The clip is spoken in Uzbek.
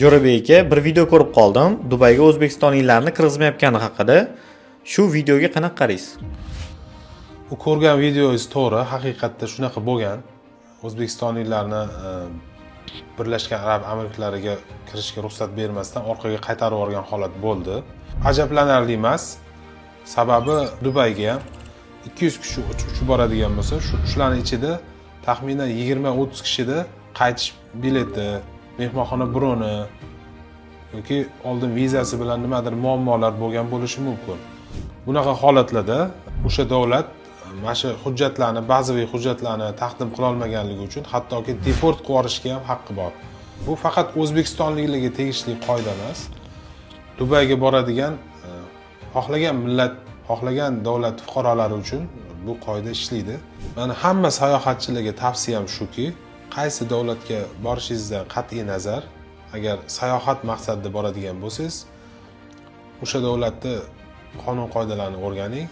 Jo'rabek aka, bir video ko'rib qoldim. Dubayga o'zbekistonliklarni kirgizmayotgani haqida. Shu videoga qanaqa qaraysiz? U ko'rgan videongiz to'g'ri, haqiqatda shunaqa bo'lgan. O'zbekistonliklarni Birlashgan Arab Amirliklariga kirishga ruxsat bermasdan orqaga qaytarib yuborgan holat bo'ldi. Ajablanarli emas. Sababi Dubayga ham 200 kishi uchib boradigan bo'lsa, shularni ichida taxminan 20-30 kishida qaytish bileti, mehmonxona broni yoki oldin vizasi bilan nimadir muammolar bo'lgan bo'lishi mumkin. Bunaqa holatlarda o'sha davlat mana shu hujjatlarni, bazaviy hujjatlarni taqdim qilolmaganligi uchun hattoki deport qilib yuborishga ham haqqi bor. Bu faqat o'zbekistonliklarga tegishli qoida emas. Dubayga boradigan xohlagan millat, xohlagan davlat fuqarolari uchun bu qoida ishlaydi. Mani hamma sayohatchilarga tavsiyam shuki, qaysi davlatga borishingizdan qat'iy nazar, agar sayohat maqsadida boradigan bo'lsangiz, o'sha davlatni qonun qoidalarini o'rganing.